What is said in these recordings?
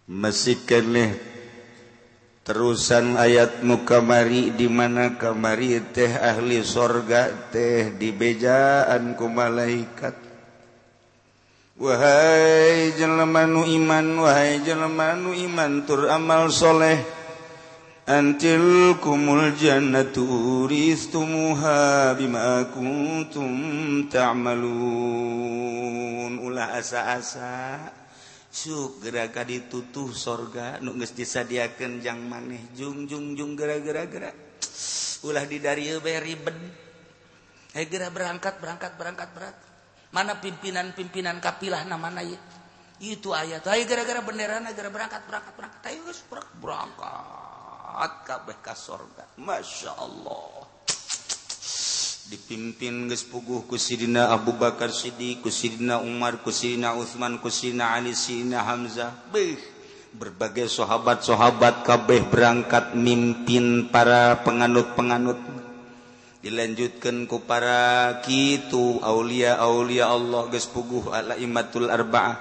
Masih keneh terusan ayat nu kamari di mana kamari teh ahli sorga teh dibejaan ku malaikat. Wahai jelema nu iman, wahai jelema nu iman tur amal soleh, antil kumul jannatu uristumuha bima kuntum ta'malun. Ulah asa-asa suk geura ka ditutuh sorga nu geus disadiakeun jang maneh jung jung jung geura-geura geura ulah di darieu bae ribet. Geura berangkat berangkat berangkat berangkat. Mana pimpinan-pimpinan kapilah namana ieu? Itu ayat. Ayo gara-gara benderana gara berangkat berangkat berangkat. Ayo geus berangkat kabeh ka sorga. Masya Allah. Dipimpin geus puguh ku Sidina Abu Bakar Siddiq, ku Sidina Umar, ku Sidina Utsman, ku Sidina Ali, Sidina Hamzah. Beuh, berbagai sahabat-sahabat kabeh berangkat mimpin para penganut-penganut. Dilanjutkan ku para kitu aulia-aulia Allah geus puguh al-aimatul arba'ah.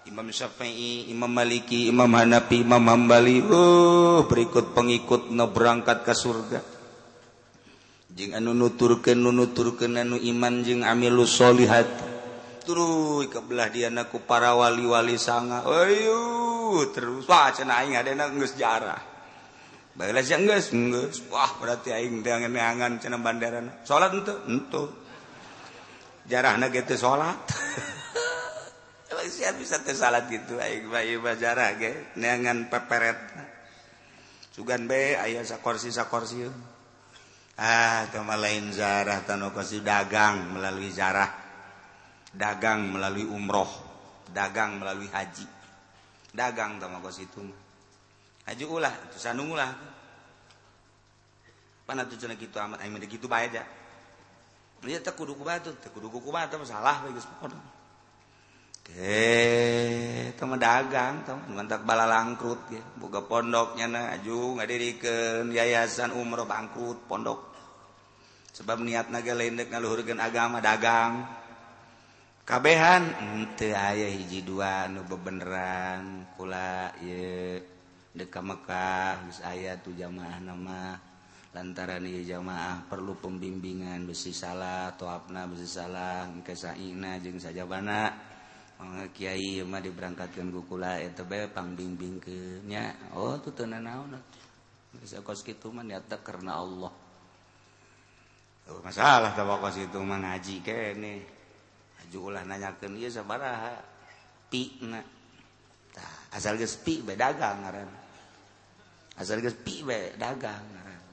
Imam Syafi'i, Imam Maliki, Imam Hanafi, Imam Hambali. Berikut pengikutna berangkat ke surga. Jeung anu nuturkeun anu iman jeung amilus solihat. Tuluy ka belah diana ku para wali-wali sanga. Ayo terus wah cenah aing adena geus jarah. Baiklah sih geus geus. Wah berarti aing teh neangan cenah banderana. Salat henteu? Henteu. Jarahna ge teu salat. Emang sia bisa teu salat kitu aing mah ieu mah jarah ge neangan peperet. Sugan bae aya sakorsi-sakorsi. Ah, teu mah lain jarah tanu kosi dagang melalui jarah. Dagang melalui umroh, dagang melalui haji. Dagang teu mah kos itu mah. Haji ulah, itu sanung ulah. Pana tuh cenah kitu amat aing mah kitu bae aja. Ieu teh kudu kumaha tuh, teh kudu kumaha teh salah bae geus pokona. Teh mah dagang teh mantak balalangkrut ge. Boga pondok nyana aju ngadirikeun yayasan umroh bangkrut pondok. Sebab niatna ge lain deuk ngaluhurkeun agama dagang. Kabehan henteu aya hiji dua nu bebeneran kula ieu dek ka Mekah geus aya tu jamaah nama lantaran ieu jamaah perlu pembimbingan besi salah toapna besi salah engke saina jeung sajabana mangga kiai ieu mah diberangkatkeun ku kula eta bae pangbimbingkeun nya. Oh tu teu nanaon atuh geus kos kitu mah niatna karena Allah. Oh masalah teh kos kitu mah ngaji keneh aju ulah nanyakeun ieu sabaraha pi na tah asal geus pi bae dagang ngaranna. Asal geus pi bae dagang ngaranna.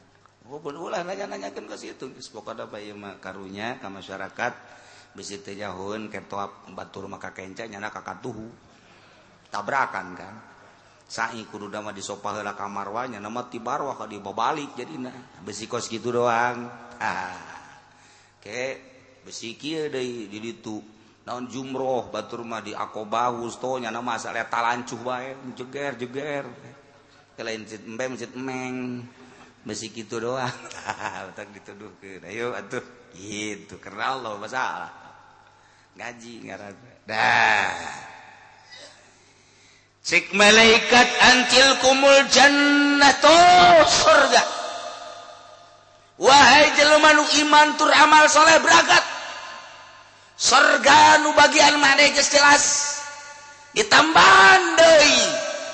Oh ulah nanya-nanyakeun ka situ geus pokona bae ieu mah karunya ka masyarakat bisi teu nyahoeun ketoap batur mah kakenca nyana ka katuhu. Tabrakan kan. Sai kudu mah disopa heula ka marwah nyana mah ti barwah ka dibabalik jadina. Besi kos kitu doang. Ah. Ke besi kieu deui di ditu. Naon jumroh batur mah di Aqobah wusto nyana mah asal eta lancuh bae jeger-jeger. Lain masjid embe masjid emeng besi kitu doang. Tah dituduhkeun. Ayo atuh gitu karena Allah masalah. Ngaji ngaranna. Dah. Cik malaikat antil kumul jannatu surga. Wahai jelema nu iman tur amal soleh berangkat. Surga nu bagian maneh geus jelas. Ditambahan deui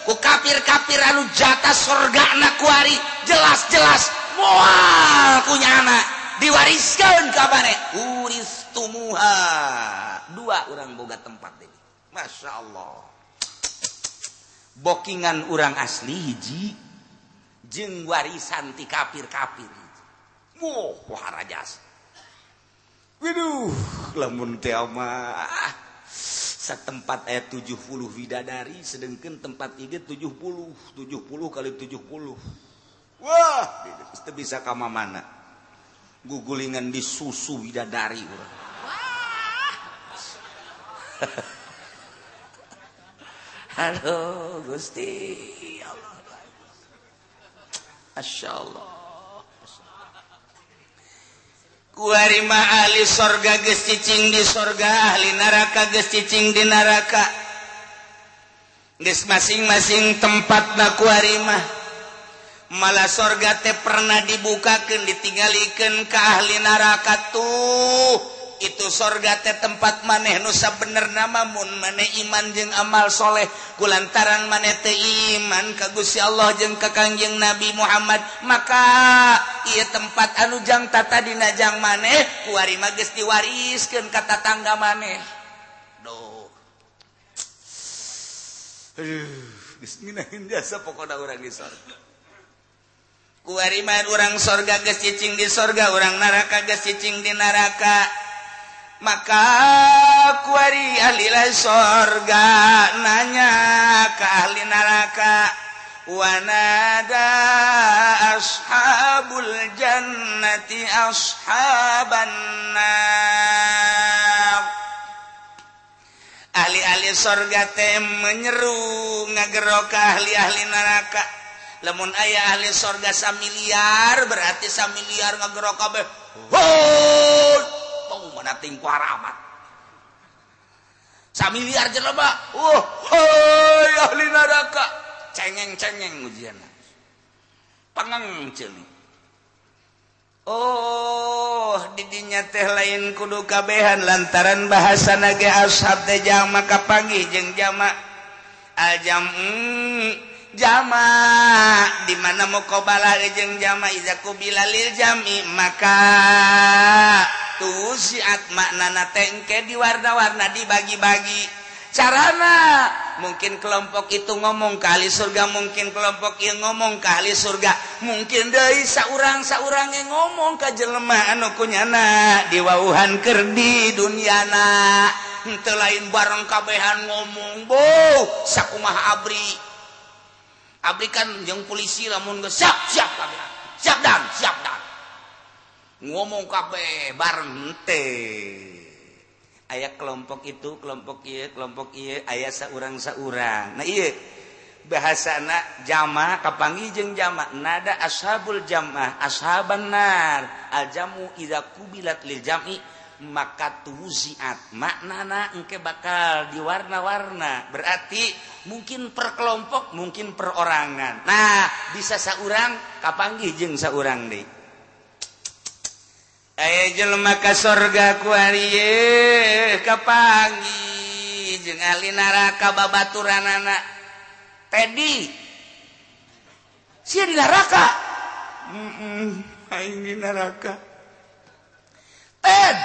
ku kafir-kafir anu jatah surgana kuari jelas-jelas moal kunyana diwariskeun ka maneh uristumuha. Dua urang boga tempat deui. Masya Allah. Bokingan urang asli hiji jeung warisan ti kafir-kafir hiji. Wah, waharajas. Waduh, lamun teh mah setempat ayat 70 widadari sedangkan tempat ieu 70, 70 kali 70. Wah, teu bisa ka mana. Gugulingan di susu widadari urang. Wah. Aduh, Gusti Allah. Masya Allah. Kuari mah ahli sorga geus cicing di sorga, ahli neraka geus cicing di neraka. Geus masing-masing tempatna kuari mah. Malah sorga teh pernah dibukakeun ditinggalikeun ka ahli neraka tuh. Itu sorga teh tempat maneh nu sabenerna mah mun maneh iman jeung amal soleh kulantaran maneh teh iman ka Gusti Allah jeung ka Kangjeng Nabi Muhammad maka ieu tempat anu jang tatadina jang maneh kuari mah geus diwariskeun ka tatangga maneh. Duh. Aduh, geus ngeunaheun jasa pokona urang di sorga. Kuari mah urang sorga geus cicing di sorga, urang neraka geus cicing di neraka. Maka kuari ahli sorga nanya ke ahli neraka, wanada ashabul jannati ashaban nar. Ahli-ahli sorga teh menyeru ngagero ke ahli-ahli neraka. Lamun aya ahli sorga samiliar berarti samiliar ngagero kabeh. Hoi! Mana ting kuaramat samiliar jelema hoi ahli neraka cengeng-cengeng ujian pangeng ceuli. Oh didinya teh lain kudu kabehan lantaran bahasana ge ashab teh jama kapanggih jeung jama aljam jama di mana muqabalah jeung jama iza kubila lil jami maka tusiat maknana tengke di warna-warna dibagi-bagi carana mungkin kelompok itu ngomong ke ahli surga, mungkin kelompok ieu ngomong ke ahli surga, mungkin deui saurang-saurang yang ngomong ka jelema anu kunyana diwauhan keur di dunyana henteu lain bareng kabehan ngomong boh sakumaha abri abri kan jeung polisi lamun geus siap siap kabehan siap dan siap dan ngomong kabeh bareng teh aya kelompok itu kelompok ieu aya saurang-saurang. Nah ieu bahasana jama kapanggih jeung jama nada ashabul jamaah ashaban nar al jamu idza kubilat lil jam'i maka tuziat maknana engke bakal diwarna-warna berarti mungkin per kelompok mungkin perorangan. Nah bisa saurang kapanggih jeung saurang deui. Aya jelema ka sorga kuari kapanggih jeung ahli neraka babaturanana Teddy sia di neraka aing di neraka Ted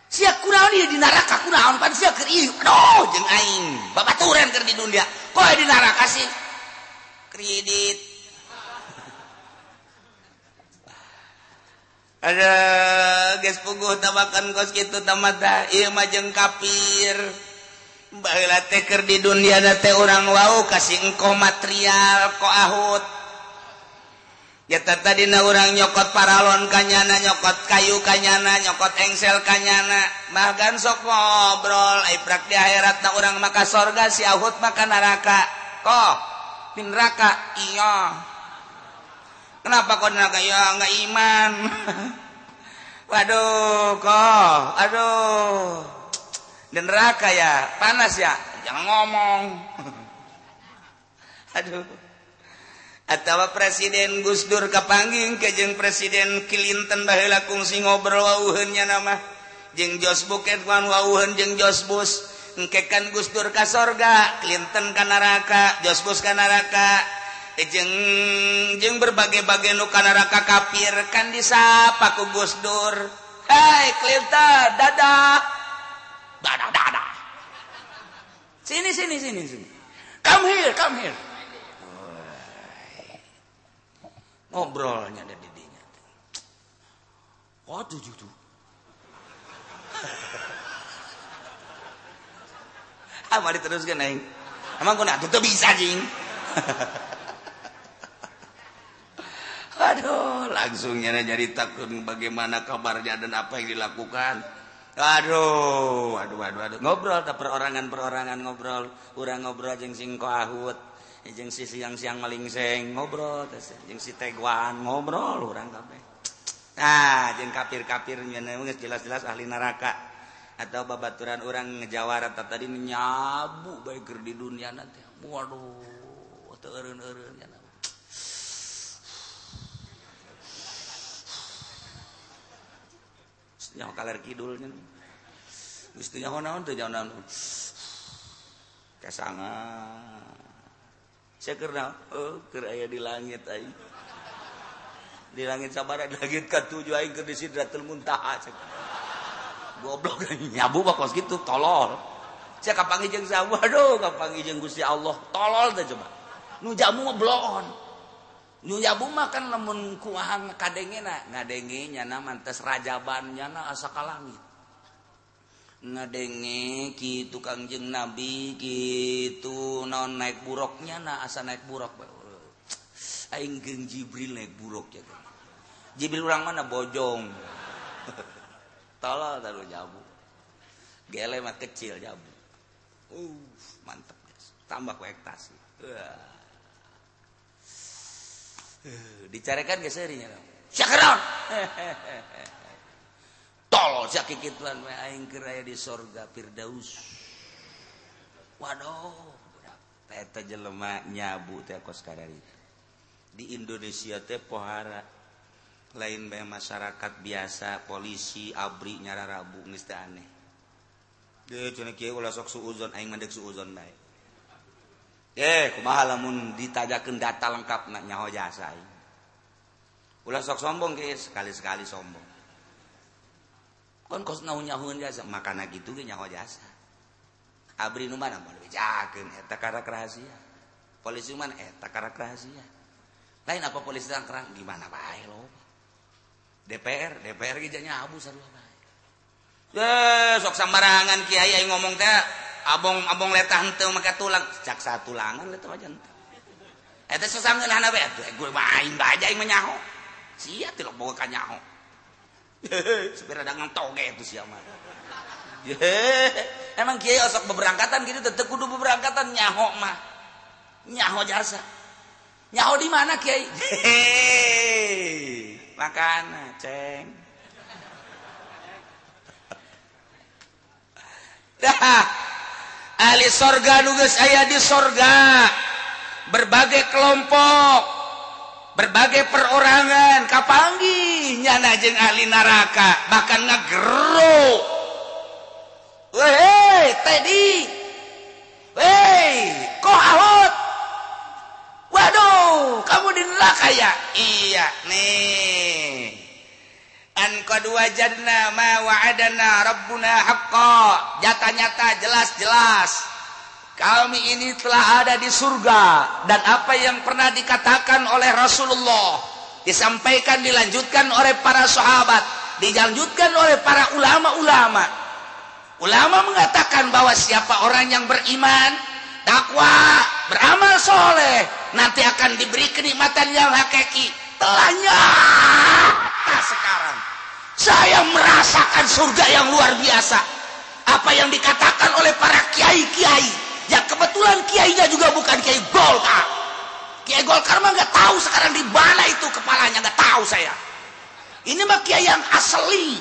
sia kunaon ieu di neraka kunaon pan sia keur ieu aduh jeung aing babaturan keur di dunia koe di neraka sih kredit. Ada geus puguh tabakan kos kitu tamata ieu mah jeung kafir baheula teh keur di dunia teh urang wau kasih engko material ko ahut ya tadina urang nyokot paralon kanyana nyokot kayu kanyana nyokot engsel kanyana bahkan sok ngobrol ai prak di akhirat na urang maka sorga si ahut maka neraka koh di neraka iya. Kenapa kau neraka? Ya nggak iman. Waduh, kok, aduh, di neraka ya, panas ya, jangan ngomong. Aduh. Atau Presiden Gus Dur kapanggih ke jeung Presiden Clinton baheula kungsi ngobrol wauheun nya nama, jeung Jos Buket wan wauheun jeung Jos Bush, engke kan Gus Dur ka sorga, Clinton ka neraka, Jos Bush ka neraka. Jeung berbagai-bagai nu ka neraka kafir kan disapa ku Gus Dur. Hei Clinton, dadah. Dadah dadah. Sini sini sini sini. Come here, come here. Ngobrolnya ada didinya. Waduh tuh. Ah, mari teruskeun aing. Emang kunaon teu bisa jing. Aduh, langsungnya jadi takut bagaimana kabarnya dan apa yang dilakukan. Aduh, aduh, aduh, aduh. Ngobrol tak perorangan-perorangan ngobrol. Urang ngobrol jeung sing koahut, jeung si siang-siang malingseng ngobrol, jeung si teguan ngobrol urang kabeh. Nah, jeung kafir-kafir nya geus jelas-jelas ahli neraka. Atau babaturan orang ngejawara tadi nyabu bae keur di dunia nanti. Waduh, teu eureun-eureun nya. Nyaho kaler kidul nya. Geus teu nyaho naon teu nyaho naon. Kasanga. Sia keur naon? Oh, keur aya di langit aing. Di langit sabaraha? Di langit katujuh aing keur di Sidratul Muntaha. Goblok nyabu mah kos kitu tolol. Sia kapanggih jeung saha? Waduh, kapanggih jeung Gusti Allah. Tolol teh coba. Nu jamu mah bloon. Nu jamu mah kan lamun kumaha kadengena, ngadenge nyana mantes rajaban nyana asa ka langit. Ngadenge kitu Kangjeng Nabi kitu naon naik buruknya na asa naik buruk. Aing jeung Jibril naik buruk ya. Jibril urang mana bojong. Tolol taruh jabu. Gele mah kecil jabu. Mantep guys. Tambah ku ektasi. Dicarekan geus seuri nya. Sia keron. Tolol sia kikituan we aing keur aya di sorga Firdaus. Waduh, budak. Eta jelema nyabu teh kos kararitu. Di Indonesia teh pohara lain bae masyarakat biasa, polisi, abri nyararabu geus teh aneh. Deuh cenah kieu ulah sok suuzon aing mah deuk suuzon bae. Kumaha lamun ditajakeun data lengkapna nyaho jasa aing. Ulah sok sombong ge sekali-sekali sombong. Kon kos naon nyahoeun jasa, makana kitu ge nyaho jasa. Abri nu mana moal bejakeun eta karak rahasia. Polisi mana eta karak rahasia. Lain apa polisi tangkrang gimana bae lo. DPR ge nyabu sarua bae. Sok sambarangan kiai aing ngomong teh abong-abong letah henteu make tulang, cak satulangan letah mah henteu. Eta sasangeunahna bae atuh gue mah aing bae aing mah nyaho. Sia teh boga ka nyaho. Supir ada ngentoge itu sia mah. Emang kiai osok beberangkatan gitu teu kudu beberangkatan nyaho mah. Nyaho jasa. Nyaho di mana kiai? Makana ceng. Dah ahli sorga nu geus aya di sorga, berbagai kelompok, berbagai perorangan kapanggih nyana jeung ahli neraka, bahkan ngagero. Weh, Teddy. Weh, kok ahot? Waduh, kamu di neraka ya? Iya, nih. An qad wajadna ma wa'adana rabbuna haqqa. Nyata-nyata jelas-jelas kami ini telah ada di surga, dan apa yang pernah dikatakan oleh Rasulullah disampaikan, dilanjutkan oleh para sahabat, dilanjutkan oleh para ulama-ulama. Ulama mengatakan bahwa siapa orang yang beriman, takwa, beramal soleh, nanti akan diberi kenikmatan yang hakiki. Telah nyata sekarang. Saya merasakan surga yang luar biasa. Apa yang dikatakan oleh para kiai-kiai, ya kebetulan kiainya juga bukan kiai Golkar. Kiai Golkar mah nggak tahu sekarang di mana itu kepalanya, nggak tahu saya. Ini mah kiai yang asli.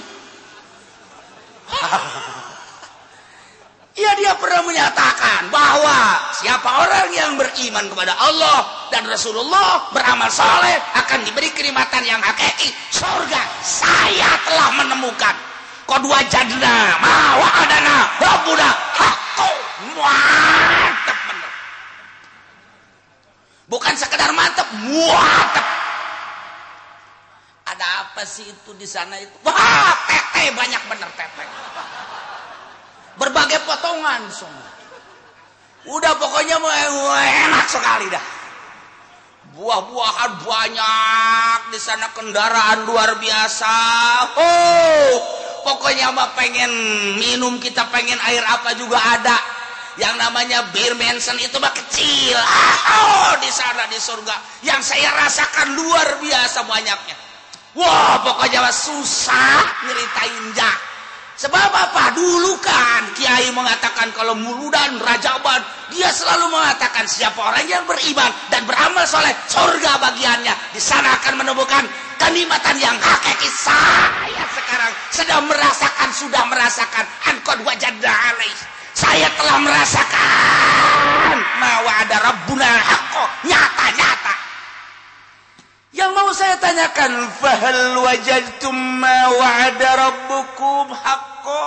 Ya, dia pernah menyatakan bahwa siapa orang yang beriman kepada Allah dan Rasulullah, beramal soleh, akan diberi kenikmatan yang hakiki, surga. Saya telah menemukan. Qad wajadna ma wa'adana rabbuna haqqo. Mantap bener. Bukan sekedar mantap, mantap. Ada apa sih itu di sana itu? Wah, tete banyak bener tete. Berbagai potongan semua. Udah pokoknya enak sekali dah. Buah-buahan banyak di sana, kendaraan luar biasa. Oh, pokoknya mah pengen minum kita pengen air apa juga ada. Yang namanya bir Manson itu mah kecil. Oh, di sana di surga yang saya rasakan luar biasa banyaknya. Wah, pokoknya mah susah nyeritain dah. Sebab apa? Dulu kan kiai mengatakan kalau muludan rajaban, dia selalu mengatakan siapa orang yang beriman dan beramal soleh, surga bagiannya. Di sana akan menemukan kenikmatan yang hakiki. Saya sekarang sedang merasakan, sudah merasakan anqad wajadna alaih. Saya telah merasakan ma wa'ada rabbuna haqqo, nyata-nyata. Yang mau saya tanyakan, fahal wajadtum ma wa'ada rabbukum haqqo?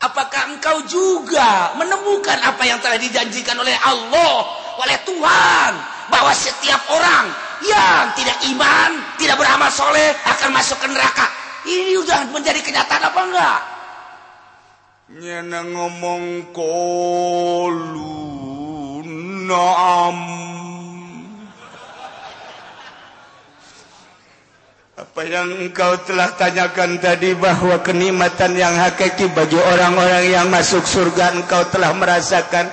Apakah engkau juga menemukan apa yang telah dijanjikan oleh Allah, oleh Tuhan, bahwa setiap orang yang tidak iman, tidak beramal soleh akan masuk ke neraka? Ini sudah menjadi kenyataan apa enggak? Nyana ngomong qalu na'am. Apa yang engkau telah tanyakan tadi bahwa kenikmatan yang hakiki bagi orang-orang yang masuk surga engkau telah merasakan.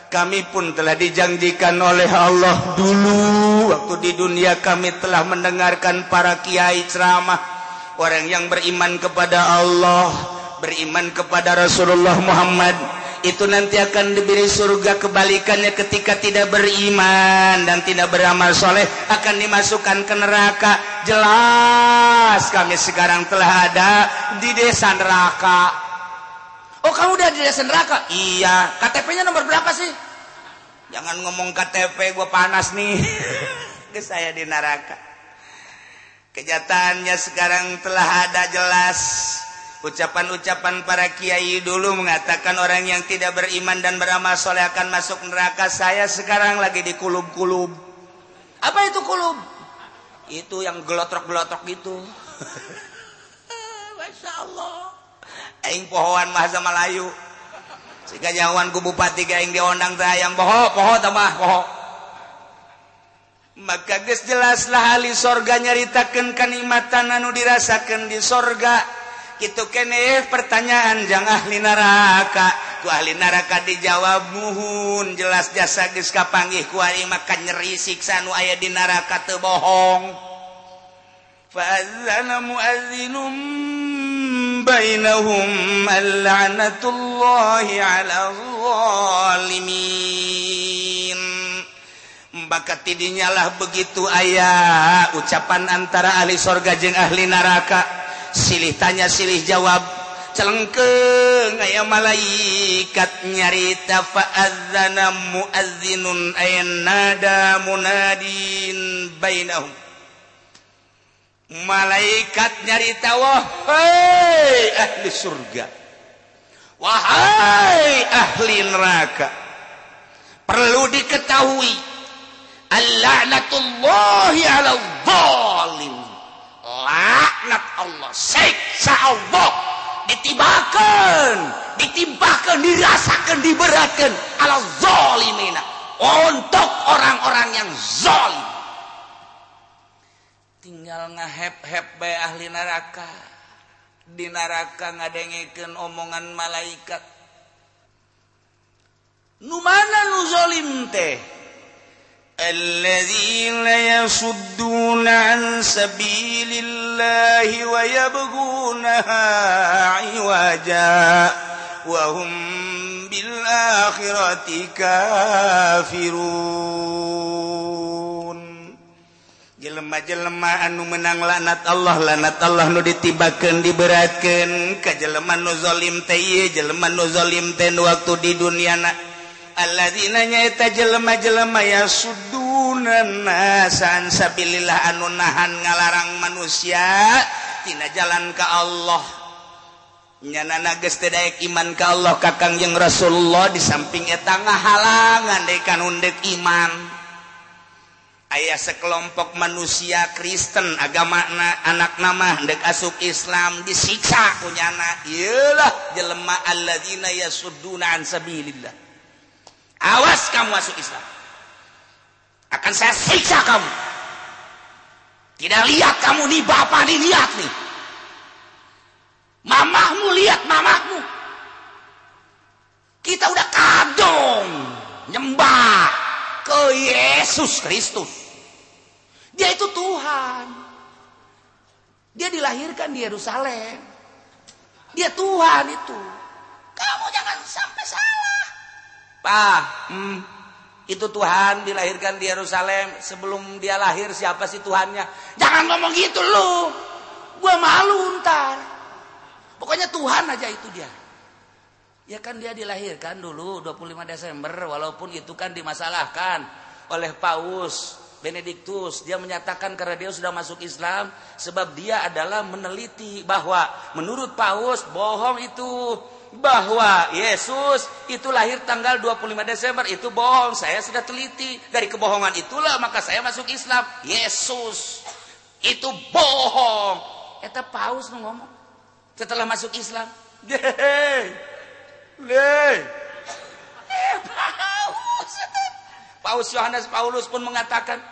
Kami pun telah dijanjikan oleh Allah dulu. Waktu di dunia kami telah mendengarkan para kiai ceramah. Orang yang beriman kepada Allah, beriman kepada Rasulullah Muhammad, itu nanti akan diberi surga. Kebalikannya ketika tidak beriman dan tidak beramal soleh akan dimasukkan ke neraka. Jelas kami sekarang telah ada di desa neraka. Oh, kamu udah di desa neraka? Iya. KTP-nya nomor berapa sih? Jangan ngomong KTP, gue panas nih. Ke saya di neraka. Kenyataannya sekarang telah ada jelas. Ucapan-ucapan para kiai dulu mengatakan orang yang tidak beriman dan beramal soleh akan masuk neraka. Saya sekarang lagi di kulub-kulub. Apa itu kulub? Itu yang gelotrok-gelotrok gitu. Masya Allah. Aing pohoan bahasa Melayu. Sehingga nyawan ku bupati aing diondang teh hayang poho, poho tambah poho. Maka geus jelaslah ahli sorga nyaritakeun kanikmatan anu dirasakeun di sorga. Kitu keneh pertanyaan jang ahli neraka. Ku ahli neraka dijawab muhun jelas jasa geus kapanggih ku ari maka nyeri siksa nu aya di neraka teu bohong. Fa azana muazzinum bainahum al'anatullahi 'alal zalimin. Maka tidinyalah begitu aya ucapan antara ahli sorga jeung ahli neraka. Silih tanya silih jawab, celengkeung aya malaikat nyarita fa'adzana muazzinun ay nada munadin bainahum. Malaikat nyarita, wahai ahli surga, wahai ahli neraka, perlu diketahui al-la'natullahi 'alal zalim. Laknat Allah, siksa Allah ditibakan, ditimpakan, dirasakan, diberatkan ala zalimina, untuk orang-orang yang zalim. Tinggal ngahep-hep bae ahli neraka. Di neraka ngadengekeun omongan malaikat. Nu mana nu zalim teh? Alladzina yasudduna an sabilillahi wa yabghunaha 'iwaja wa hum bil akhirati kafirun. Jelema-jelema anu menang laknat Allah, laknat Allah nu ditibakeun diberatkeun ka jelema nu zalim teh ieu, jelema nu zalim teh waktu di duniana. Alladzina nyaeta jelema-jelema yasudduna nasa an sabilillah anu nahan ngalarang manusia tina jalan ka Allah. Nyanana geus teu daek iman ka Allah ka Kangjeng Rasulullah, di samping eta ngahalangan deui ka nu deuk iman. Aya sekelompok manusia Kristen agamana anak nama deuk asup Islam disiksa ku nyana. Ieulah jelema alladzina yasudduna an sabilillah. Awas kamu masuk Islam, akan saya siksa kamu. Tidak lihat kamu nih, bapak nih lihat nih, mamahmu lihat mamahmu. Kita udah kadung nyembah ke Yesus Kristus. Dia itu Tuhan. Dia dilahirkan di Yerusalem. Dia Tuhan itu. Kamu jangan sampai salah. Pak, itu Tuhan dilahirkan di Yerusalem. Sebelum dia lahir siapa sih Tuhannya? Jangan ngomong gitu lu. Gua malu ntar. Pokoknya Tuhan aja itu dia. Ya kan dia dilahirkan dulu 25 Desember. Walaupun itu kan dimasalahkan oleh Paus Benediktus. Dia menyatakan karena dia sudah masuk Islam. Sebab dia adalah meneliti bahwa menurut Paus bohong itu. Bahwa Yesus itu lahir tanggal 25 Desember itu bohong. Saya sudah teliti. Dari kebohongan itulah maka saya masuk Islam. Yesus itu bohong. Eta Paus ngomong setelah masuk Islam. Paus. Paus Yohanes Paulus pun mengatakan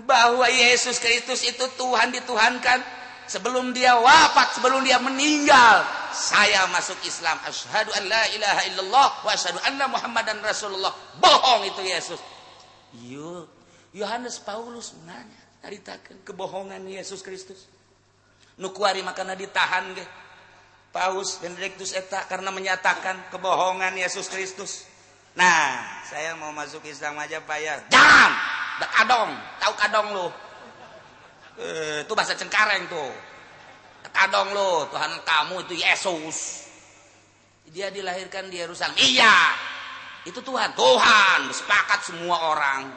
bahwa Yesus Kristus itu Tuhan dituhankan. Sebelum dia wafat, sebelum dia meninggal, saya masuk Islam. Asyhadu an la ilaha illallah wa asyhadu anna Muhammadan Rasulullah. Bohong itu Yesus. Yohanes Paulus nanya, nyaritakeun kebohongan Yesus Kristus. Nu kuari makana ditahan ge. Paus Benediktus eta karena menyatakan kebohongan Yesus Kristus. Nah, saya mau masuk Islam aja Pak ya. Jangan! Da kadong, tahu kadong lu. Itu bahasa Cengkareng tuh. Kadong lo, Tuhan kamu itu Yesus. Dia dilahirkan di Yerusalem. Iya, itu Tuhan. Tuhan, sepakat semua orang.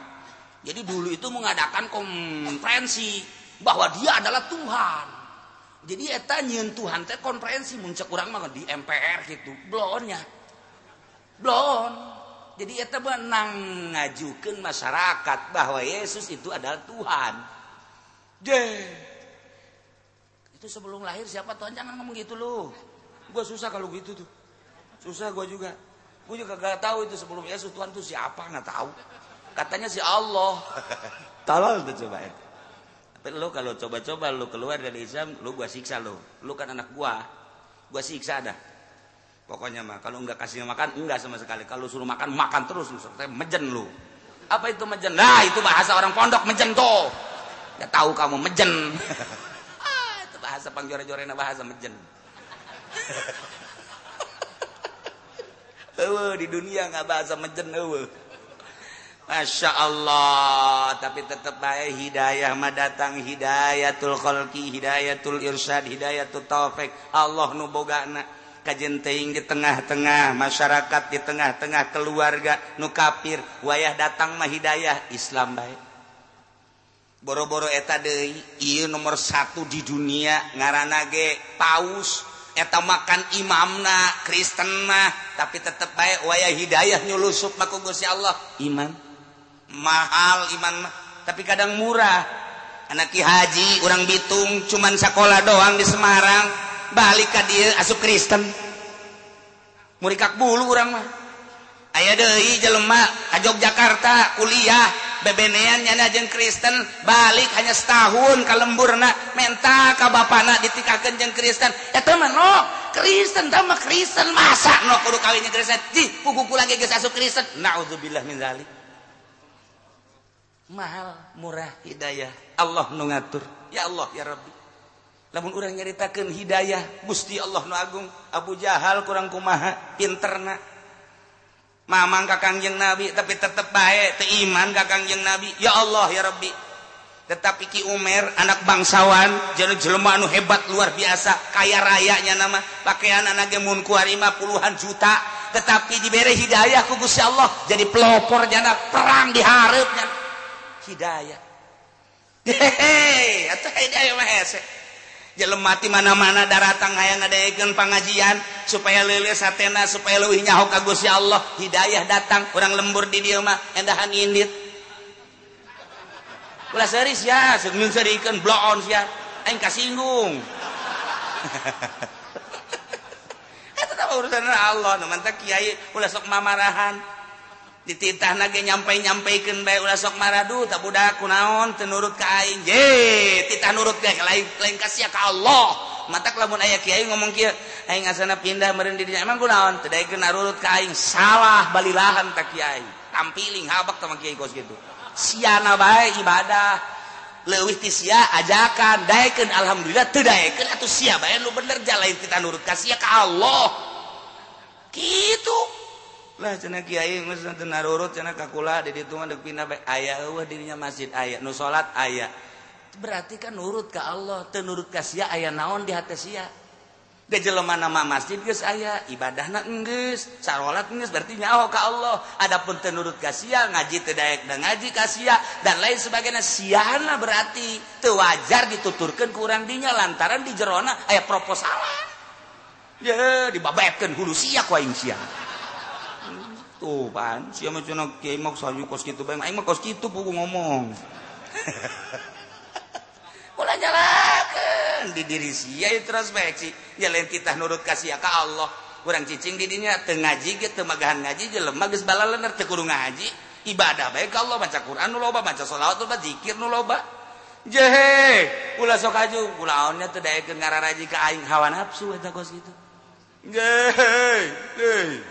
Jadi dulu itu mengadakan konferensi bahwa dia adalah Tuhan. Jadi eta nyieun Tuhan teh konferensi mun cek urang mah di MPR gitu. Blonnya. Blon. Jadi eta benang ngajukeun masyarakat bahwa Yesus itu adalah Tuhan. Deh. Itu sebelum lahir siapa Tuhan? Jangan ngomong gitu lu. Gua susah kalau gitu tuh. Susah gua juga. Gua juga gak tahu itu sebelum Yesus Tuhan tuh siapa, nggak tahu. Katanya si Allah. Tolol tuh coba itu. Tapi lu kalau coba-coba lu keluar dari Islam, lu gua siksa lu. Lu kan anak gua. Gua siksa dah. Pokoknya mah kalau enggak kasih makan enggak sama sekali. Kalau suruh makan, makan terus lu sampai mejen lu. Apa itu mejen? Nah, itu bahasa orang pondok mejen tuh. Enggak tahu kamu mejen. Ah, itu bahasa pangjore-jorena bahasa mejen. Eueuh di dunia enggak bahasa mejen eueuh. Masya Allah, tapi tetap baik hidayah mah datang, hidayatul khalqi, hidayatul irsyad, hidayatul taufik. Allah nu bogana kajen teuing di tengah-tengah masyarakat, di tengah-tengah keluarga nu kafir, wayah datang mah hidayah Islam baik. Boro-boro eta deui, ieu nomor 1 di dunia ngaranna ge paus, eta makan imamna Kristen mah, tapi tetep bae wayah hidayah nyulusup mah ku Gusti Allah. Iman mahal iman mah, tapi kadang murah. Anak Ki Haji urang Bitung cuman sekolah doang di Semarang, balik ka dieu asup Kristen. Murikak bulu urang mah. Aya deui jelema ka Yogyakarta kuliah bebenean nyana jeung Kristen, balik hanya setahun ka lemburna menta ka bapana ditikakeun jeung Kristen. Eta mah no Kristen tah mah Kristen, masa no kudu kawin jeung Kristen? Jih, puguh kula ge geus asup Kristen. Naudzubillah min zalik. Mahal murah hidayah Allah nu ngatur. Ya Allah ya Rabbi. Lamun urang nyaritakeun hidayah Gusti Allah nu agung, Abu Jahal kurang kumaha pinterna. Mamang ka Kangjeng Nabi tapi tetep bae teu iman ka Kangjeng Nabi. Ya Allah ya Rabbi. Tetapi Ki Umar anak bangsawan, jadi jelema anu hebat luar biasa, kaya rayanya nama, pakaian anak ge mun kuari mah puluhan juta, tetapi dibere hidayah ku Gusti Allah jadi pelopor jana perang di hareupnya. Hidayah. Hehehe, atuh hidayah mah hese. Jelema ti mana-mana daratang hayang ngadaekeun pangajian supaya leuleus hatena, supaya leuwih nyaho ka Gusti Allah. Hidayah datang, urang lembur di dieu mah endahan indit. Ulah seuris ya, seungyeun seurikeun bloon sia, aing kasinggung. Eta tah urusan Allah, nu mantak kiai ulah sok mamarahan. Dititahna ge nyampe-nyampeikeun bae ulah sok maradu tak budak kunaon teu nurut ka aing. Ye, titah nurut ge lain ka sia ka Allah. Matak lamun aya kiai ngomong kieu, aing asana pindah meureun di dinya emang kunaon teu daekeun nurut ka aing. Salah balilahan ta kiai. Tampiling habak tah kiai kos kitu. Siana bae ibadah. Leuwih ti sia ajakan daekeun alhamdulillah teu daekeun atuh sia bae nu bener jalain kita nurut ka sia ka Allah. Kitu. Lah cenah kiai geus teu narurut cenah ka kula di ditu mah deuk pindah bae aya eueuh dirinya masjid aya nu salat aya. Berarti kan nurut ka Allah, teu nurut ka sia aya naon di hate sia. Da jelema nama masjid geus aya, ibadahna enggeus, sarolat enggeus berarti nyaho ka Allah. Adapun teu nurut ka sia, ngaji teu daek da ngaji ka sia dan lain sebagainya, siana berarti teu wajar dituturkeun ku urang dinya lantaran di jerona aya proposalan. Ye, dibabetkeun hulu sia ku aing sia. Tuh pan, sia mah cenah kiai mah saju kos kitu bae, aing mah kos kitu pugu ngomong. Ulah nyalakeun di diri sia introspeksi ya lain kita nurut ka sia ka Allah. Urang cicing di dinya teu ngaji ge teu magahan ngaji jelema geus balalener teu kudu ngaji ibadah bae ka Allah maca Quran nu loba maca sholawat loba zikir nu loba. Jehe ulah sok aju kulaonnya teu daekeun ngararaji ka aing hawa nafsu eta kos kitu. Jehe heuy.